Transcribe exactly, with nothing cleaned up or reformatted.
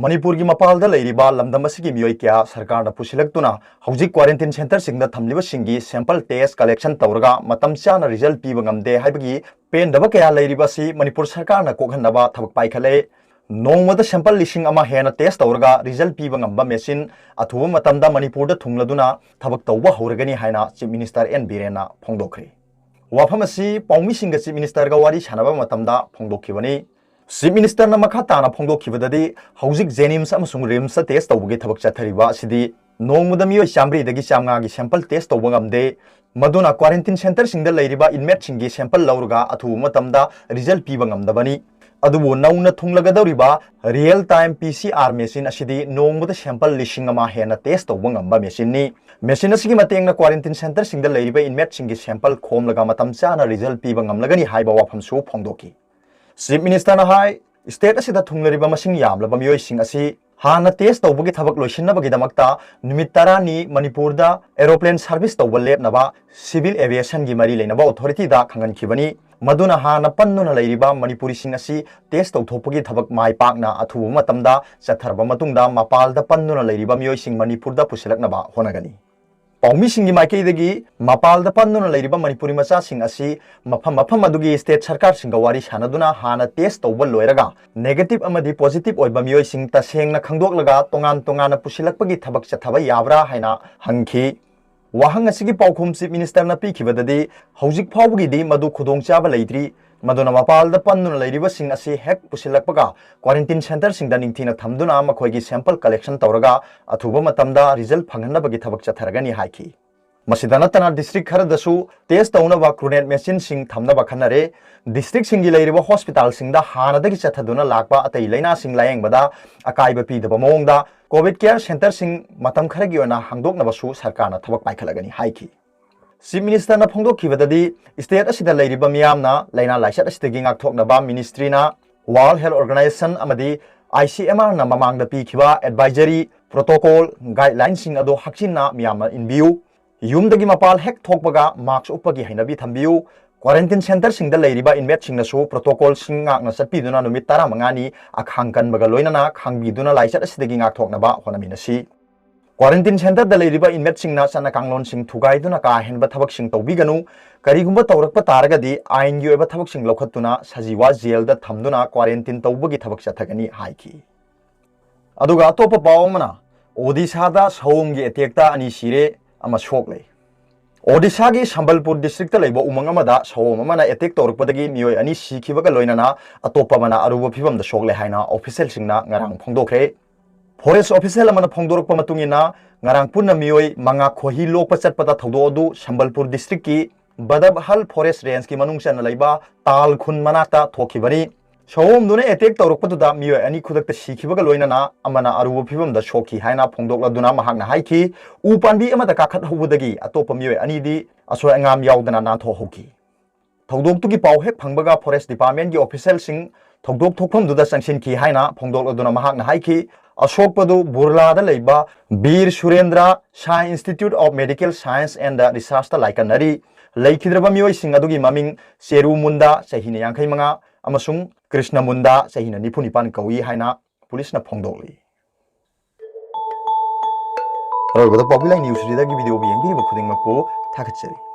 ꯃꯅꯤꯄꯨꯔꯒꯤ ꯃꯄꯥꯜꯗ ꯂꯩꯔꯤꯕ ꯂꯝꯗꯝ ꯑꯁꯤꯒꯤ ꯃꯤꯑꯣꯏ ꯀꯌꯥ ꯁꯔꯀꯥꯔꯅ ꯄꯨꯁꯤꯜꯂꯛꯇꯨꯅ ꯍꯧꯖꯤꯛ quarantine centreꯁꯤꯡꯗ ꯊꯝꯂꯤꯕꯁꯤꯡꯒꯤ sample test collection ꯇꯧꯔꯒ ꯃꯇꯝ ꯆꯥꯅ result ꯄꯤꯕ ꯉꯝꯗꯦ ꯍꯥꯏꯕꯒꯤ ꯄꯦꯟꯗꯕ ꯀꯌꯥ ꯂꯩꯔꯤꯕ ꯑꯁꯤ ꯃꯅꯤꯄꯨꯔ ꯁꯔꯀꯥꯔꯅ ꯀꯣꯛꯍꯟꯅꯕ ꯊꯕꯛ ꯄꯥꯏꯈꯠꯂꯦ꯫ ꯅꯣꯡꯃꯗ sample ꯂꯤꯁꯤꯡ ꯑꯃ ꯍꯦꯟꯅ test ꯇꯧꯔꯒ result ꯄꯤꯕ ꯉꯝꯕ machine ꯑꯊꯨꯕ ꯃꯇꯝꯗ ꯃꯅꯤꯄꯨꯔꯗ ꯊꯨꯡꯂꯗꯨꯅ ꯊꯕꯛ ꯇꯧꯕ ꯍꯧꯔꯒꯅꯤ ꯍꯥꯏꯅ Chief Minister ꯑꯦꯟ ꯕꯤꯔꯦꯟꯅ ꯐꯣꯡꯗꯣꯛꯈ꯭ꯔꯦ꯫ ꯋꯥꯐꯝ ꯑꯁꯤ ꯄꯥꯎꯃꯤꯁꯤꯡꯒ Chief Ministerꯒ ꯋꯥꯔꯤ ꯁꯥꯟꯅꯕ ꯃꯇꯝꯗ ꯐꯣꯡꯗꯣꯛꯈꯤꯕꯅꯤ꯫ Chief Ministerꯅ ꯃꯈꯥ ꯇꯥꯅ ꯐꯣꯡꯗꯣꯛꯈꯤꯕꯗꯗꯤ, ꯍꯧꯖꯤꯛ JNIMS ꯑꯃꯁꯨꯡ RIMSꯇ test ꯇꯧꯕꯒꯤ ꯊꯕꯛ ꯆꯠꯊꯔꯤꯕ ꯑꯁꯤꯗꯤ ꯅꯣꯡꯃꯗ ꯃꯤꯑꯣꯏ ꯆꯥꯃꯔꯤꯗꯒꯤ ꯆꯥꯃꯉꯥꯒꯤ sample test ꯇꯧꯕ ꯉꯝꯗꯦ꯫ ꯃꯗꯨꯅ quarantine centreꯁꯤꯡꯗ ꯂꯩꯔꯤꯕ inmateꯁꯤꯡꯒꯤ sample ꯂꯧꯔꯒ ꯑꯊꯨꯕ ꯃꯇꯝꯗ result ꯄꯤꯕ ꯉꯝꯗꯕꯅꯤ꯫ ꯑꯗꯨꯕꯨ ꯅꯧꯅ ꯊꯨꯡꯂꯒꯗꯧꯔꯤꯕ real time P C R machine ꯑꯁꯤꯗꯤ ꯅꯣꯡꯃꯗ sample ꯂꯤꯁꯤꯡ ꯑꯃ ꯍꯦꯟꯅ test ꯇꯧꯕ ꯉꯝꯕ machineꯅꯤ꯫ Machine ꯑꯁꯤꯒꯤ ꯃꯇꯦꯡꯅ quarantine centreꯁꯤꯡꯗ ꯂꯩꯔꯤꯕ inmateꯁꯤꯡꯒꯤ sample ꯈꯣꯝꯂꯒ ꯃꯇꯝ ꯆꯥꯅ result ꯄꯤꯕ ꯉꯝꯂꯒꯅꯤ ꯍꯥꯏꯕ ꯋꯥꯐꯝꯁꯨ ꯐꯣꯡꯗꯣꯛꯈꯤ꯫ Chief Ministerꯅ ꯍꯥꯏ, state ꯑꯁꯤꯗ ꯊꯨꯡꯂꯔꯤꯕ ꯃꯁꯤꯡ ꯌꯥꯝꯂꯕ ꯃꯤꯑꯣꯏꯁꯤꯡ ꯑꯁꯤ ꯍꯥꯟꯅ test ꯇꯧꯕꯒꯤ ꯊꯕꯛ ꯂꯣꯏꯁꯤꯟꯅꯕꯒꯤꯗꯃꯛꯇ ꯅꯨꯃꯤꯠ ꯇꯔꯥꯅꯤ ꯃꯅꯤꯄꯨꯔꯗ aeroplane service ꯇꯧꯕ ꯂꯦꯞꯅꯕ Civil Aviationꯒꯤ ꯃꯔꯤ ꯂꯩꯅꯕ authorityꯗ ꯈꯪꯍꯟꯈꯤꯕꯅꯤ꯫ ꯃꯗꯨꯅ ꯍꯥꯟꯅ ꯄꯟꯗꯨꯅ ꯂꯩꯔꯤꯕ ꯃꯅꯤꯄꯨꯔꯤꯁꯤꯡ ꯑꯁꯤ test ꯇꯧꯊꯣꯛꯄꯒꯤ ꯊꯕꯛ ꯃꯥꯏ ꯄꯥꯛꯅ ꯑꯊꯨꯕ ꯃꯇꯝꯗ ꯆꯠꯊꯔꯕ ꯃꯇꯨꯡꯗ ꯃꯄꯥꯜꯗ ꯄꯟꯗꯨꯅ ꯂꯩꯔꯤꯕ ꯃꯤꯑꯣꯏꯁꯤꯡ ꯃꯅꯤꯄꯨꯔꯗ ꯄꯨꯁꯤꯜꯂꯛꯅꯕ ꯍꯣꯠꯅꯒꯅꯤ꯫ ꯄꯥꯎꯃꯤꯁꯤꯡꯒꯤ ꯃꯥꯏꯀꯩꯗꯒꯤ ꯃꯄꯥꯜꯗ ꯄꯟꯗꯨꯅ ꯂꯩꯔꯤꯕ ꯃꯅꯤꯄꯨꯔꯤ ꯃꯆꯥꯁꯤꯡ ꯑꯁꯤ ꯃꯐꯝ ꯃꯐꯝ ꯑꯗꯨꯒꯤ state ꯁꯔꯀꯥꯔꯁꯤꯡꯒ ꯋꯥꯔꯤ ꯁꯥꯟꯅꯗꯨꯅ ꯍꯥꯟꯅ test ꯇꯧꯕ ꯂꯣꯏꯔꯒ negative ꯑꯃꯗꯤ positive ꯑꯣꯏꯕ ꯃꯤꯑꯣꯏꯁꯤꯡ ꯇꯁꯦꯡꯅ ꯈꯪꯗꯣꯛꯂꯒ ꯇꯣꯉꯥꯟ ꯇꯣꯉꯥꯟꯅ ꯄꯨꯁꯤꯜꯂꯛꯄꯒꯤ ꯊꯕꯛ ꯆꯠꯊꯕ ꯌꯥꯕ꯭ꯔꯥ ꯍꯥꯏꯅ ꯍꯪꯈꯤ꯫ ꯋꯥꯍꯪ ꯑꯁꯤꯒꯤ ꯄꯥꯎꯈꯨꯝ Chief Ministerꯅ ꯄꯤꯈꯤꯕꯗꯗꯤ, ꯍꯧꯖꯤꯛ ꯐꯥꯎꯕꯒꯤꯗꯤ ꯃꯗꯨ ꯈꯨꯗꯣꯡꯆꯥꯕ ꯂꯩꯇ꯭ꯔꯤ꯫ ꯃꯗꯨꯅ ꯃꯄꯥꯜꯗ ꯄꯟꯗꯨꯅ ꯂꯩꯔꯤꯕꯁꯤꯡ ꯑꯁꯤ ꯍꯦꯛ ꯄꯨꯁꯤꯜꯂꯛꯄꯒ quarantine centreꯁꯤꯡꯗ ꯅꯤꯡꯊꯤꯅ ꯊꯝꯗꯨꯅ ꯃꯈꯣꯏꯒꯤ sample collection ꯇꯧꯔꯒ ꯑꯊꯨꯕ ꯃꯇꯝꯗ result ꯐꯪꯍꯟꯅꯕꯒꯤ ꯊꯕꯛ ꯆꯠꯊꯔꯒꯅꯤ ꯍꯥꯏꯈꯤ꯫ ꯃꯁꯤꯗ ꯅꯠꯇꯅ district ꯈꯔꯗꯁꯨ test ꯇꯧꯅꯕ crude machineꯁꯤꯡ ꯊꯝꯅꯕ ꯈꯟꯅꯔꯦ꯫ Districtꯁꯤꯡꯒꯤ ꯂꯩꯔꯤꯕ hospitalꯁꯤꯡꯗ ꯍꯥꯟꯅꯗꯒꯤ ꯆꯠꯊꯗꯨꯅ ꯂꯥꯛꯄ ꯑꯇꯩ ꯂꯩꯅꯥꯁꯤꯡ ꯂꯥꯌꯦꯡꯕꯗ ꯑꯀꯥꯏꯕ ꯄꯤꯗꯕ ꯃꯑꯣꯡꯗ COVID care centreꯁꯤꯡ ꯃꯇꯝ ꯈꯔꯒꯤ ꯑꯣꯏꯅ ꯍꯥꯡꯗꯣꯛꯅꯕꯁꯨ ꯁꯔꯀꯥꯔꯅ ꯊꯕꯛ ꯄꯥꯏꯈꯠꯂꯒꯅꯤ ꯍꯥꯏꯈꯤ꯫ Chief Ministerꯅ ꯐꯣꯡꯗꯣꯛꯈꯤꯕꯗꯗꯤ, state ꯑꯁꯤꯗ ꯂꯩꯔꯤꯕ ꯃꯤꯌꯥꯝꯅ ꯂꯥꯏꯅꯥ ꯂꯥꯏꯆꯠ ꯑꯁꯤꯗꯒꯤ ꯉꯥꯛꯊꯣꯛꯅꯕ ministryꯅ, World Health Organization ꯑꯃꯗꯤ ICMRꯅ ꯃꯃꯥꯡꯗ ꯄꯤꯈꯤꯕ advisory, protocol, guidelineꯁꯤꯡ ꯑꯗꯨ ꯍꯛꯆꯤꯟꯅ ꯃꯤꯌꯥꯝꯅ ꯏꯟꯕꯤꯌꯨ꯫ ꯌꯨꯝꯗꯒꯤ ꯃꯄꯥꯜ ꯍꯦꯛ ꯊꯣꯛꯄꯒ mask ꯎꯞꯄꯒꯤ ꯍꯩꯅꯕꯤ ꯊꯝꯕꯤꯌꯨ꯫ Quarantine centreꯁꯤꯡꯗ ꯂꯩꯔꯤꯕ inmateꯁꯤꯡꯅꯁꯨ protocolꯁꯤꯡ ꯉꯥꯛꯅ ꯆꯠꯄꯤꯗꯨꯅ ꯅꯨꯃꯤꯠ ꯇꯔꯥꯃꯉꯥꯅꯤ ꯑꯈꯥꯡ ꯀꯟꯕꯒ ꯂꯣꯏꯅꯅ ꯈꯥꯡꯕꯤꯗꯨꯅ ꯂꯥꯏꯆꯠ ꯑꯁꯤꯗꯒꯤ ꯉꯥꯛꯊꯣꯛꯅꯕ ꯍꯣꯠꯅꯃꯤꯟꯅꯁꯤ꯫ Quarantine centreꯗ ꯂꯩꯔꯤꯕ inmateꯁꯤꯡꯅ ꯆꯠꯅ ꯀꯥꯡꯂꯣꯟꯁꯤꯡ ꯊꯨꯒꯥꯏꯗꯨꯅ ꯀꯥ ꯍꯦꯟꯕ ꯊꯕꯛꯁꯤꯡ ꯇꯧꯕꯤꯒꯅꯨ꯫ ꯀꯔꯤꯒꯨꯝꯕ ꯇꯧꯔꯛꯄ ꯇꯥꯔꯒꯗꯤ ꯑꯥꯏꯟꯒꯤ ꯑꯣꯏꯕ ꯊꯕꯛꯁꯤꯡ ꯂꯧꯈꯠꯇꯨꯅ ꯁꯖꯤꯋꯥ jailꯗ ꯊꯝꯗꯨꯅ quarantine ꯇꯧꯕꯒꯤ ꯊꯕꯛ ꯆꯠꯊꯒꯅꯤ ꯍꯥꯏꯈꯤ꯫ ꯑꯗꯨꯒ ꯑꯇꯣꯞꯄ ꯄꯥꯎ ꯑꯃꯅ, ꯑꯣꯗꯤꯁꯥꯗ ꯁꯑꯣꯝꯒꯤ attackꯇ ꯑꯅꯤ ꯁꯤꯔꯦ, ꯑꯃ ꯁꯣꯛꯂꯦ꯫ ꯑꯣꯗꯤꯁꯥꯒꯤ ꯁꯝꯕꯜꯄꯨꯔ districtꯇ ꯂꯩꯕ ꯎꯃꯪ ꯑꯃꯗ ꯁꯑꯣꯝ ꯑꯃꯅ attack ꯇꯧꯔꯛꯄꯗꯒꯤ ꯃꯤꯑꯣꯏ ꯑꯅꯤ ꯁꯤꯈꯤꯕꯒ ꯂꯣꯏꯅꯅ ꯑꯇꯣꯞꯄ ꯑꯃꯅ ꯑꯔꯨꯕ ꯐꯤꯚꯝꯗ ꯁꯣꯛꯂꯦ ꯍꯥꯏꯅ officialꯁꯤꯡꯅ ꯉꯔꯥꯡ ꯐꯣꯡꯗꯣꯛꯈ꯭ꯔꯦ꯫ Forest official ꯑꯃꯅ ꯐꯣꯡꯗꯣꯔꯛꯄ ꯃꯇꯨꯡ ꯏꯟꯅ, ꯉꯔꯥꯡ ꯄꯨꯟꯅ ꯃꯤꯑꯣꯏ ꯃꯉꯥ ꯈꯣꯏꯍꯤ ꯂꯣꯛꯄ ꯆꯠꯄꯗ ꯊꯧꯗꯣꯛ ꯑꯗꯨ ꯁꯝꯕꯜꯄꯨꯔ districtꯀꯤ ꯕꯗꯕꯍꯜ forest rangeꯀꯤ ꯃꯅꯨꯡ ꯆꯟꯅ ꯂꯩꯕ ꯇꯥꯜ ꯈꯨꯟ ꯃꯅꯥꯛꯇ ꯊꯣꯛꯈꯤꯕꯅꯤ꯫ ꯁꯑꯣꯝꯗꯨꯅ attack ꯇꯧꯔꯛꯄꯗꯨꯗ ꯃꯤꯑꯣꯏ ꯑꯅꯤ ꯈꯨꯗꯛꯇ ꯁꯤꯈꯤꯕꯒ ꯂꯣꯏꯅꯅ ꯑꯃꯅ ꯑꯔꯨꯕ ꯐꯤꯚꯝꯗ ꯁꯣꯛꯈꯤ ꯍꯥꯏꯅ ꯐꯣꯡꯗꯣꯛꯂꯗꯨꯅ ꯃꯍꯥꯛꯅ ꯍꯥꯏꯈꯤ, ꯎ ꯄꯥꯝꯕꯤ ꯑꯃꯗ ꯀꯥꯈꯠꯍꯧꯕꯗꯒꯤ ꯑꯇꯣꯞꯄ ꯃꯤꯑꯣꯏ ꯑꯅꯤꯗꯤ ꯑꯁꯣꯏ ꯑꯉꯥꯝ ꯌꯥꯎꯗꯅ ꯅꯥꯟꯊꯣꯛꯍꯧꯈꯤ꯫ ꯊꯧꯗꯣꯛꯇꯨꯒꯤ ꯄꯥꯎ ꯍꯦꯛ ꯐꯪꯕꯒ forest departmentꯀꯤ officialꯁꯤꯡ ꯊꯧꯗꯣꯛ ꯊꯣꯛꯐꯝꯗꯨꯗ ꯆꯪꯁꯤꯟꯈꯤ ꯍꯥꯏꯅ ꯐꯣꯡꯗꯣꯛꯂꯗꯨꯅ ꯃꯍꯥꯛꯅ ꯍꯥꯏꯈꯤ, ꯑꯁꯣꯛꯄꯗꯨ ꯕꯨꯔꯂꯥꯗ ꯂꯩꯕ ꯕꯤꯔ ꯁꯨꯔꯦꯟꯗ꯭ꯔ Shah Institute of Medical Science and Researchꯇ ꯂꯥꯏꯀꯠꯅꯔꯤ꯫ ꯂꯩꯈꯤꯗ꯭ꯔꯕ ꯃꯤꯑꯣꯏꯁꯤꯡ ꯑꯗꯨꯒꯤ ꯃꯃꯤꯡ ꯆꯦꯔꯨ ꯃꯨꯟꯗꯥ, ꯆꯍꯤꯅ ꯌꯥꯡꯈꯩ ꯃꯉꯥ, ꯑꯃꯁꯨꯡ ꯀ꯭ꯔꯤꯁꯅ ꯃꯨꯟꯗꯥ, ꯆꯍꯤꯅ ꯅꯤꯐꯨ ꯅꯤꯄꯥꯟ ꯀꯧꯏ ꯍꯥꯏꯅ ꯄꯨꯂꯤꯁꯅ ꯐꯣꯡꯗꯣꯛꯂꯤ꯫ ꯑꯔꯣꯏꯕꯗ ꯄꯥꯎꯕꯤ ꯂꯥꯏ news readerꯒꯤ videoꯕꯨ ꯌꯦꯡꯕꯤꯔꯤꯕ ꯈꯨꯗꯤꯡꯃꯛꯄꯨ ꯊꯥꯒꯠꯆꯔꯤ꯫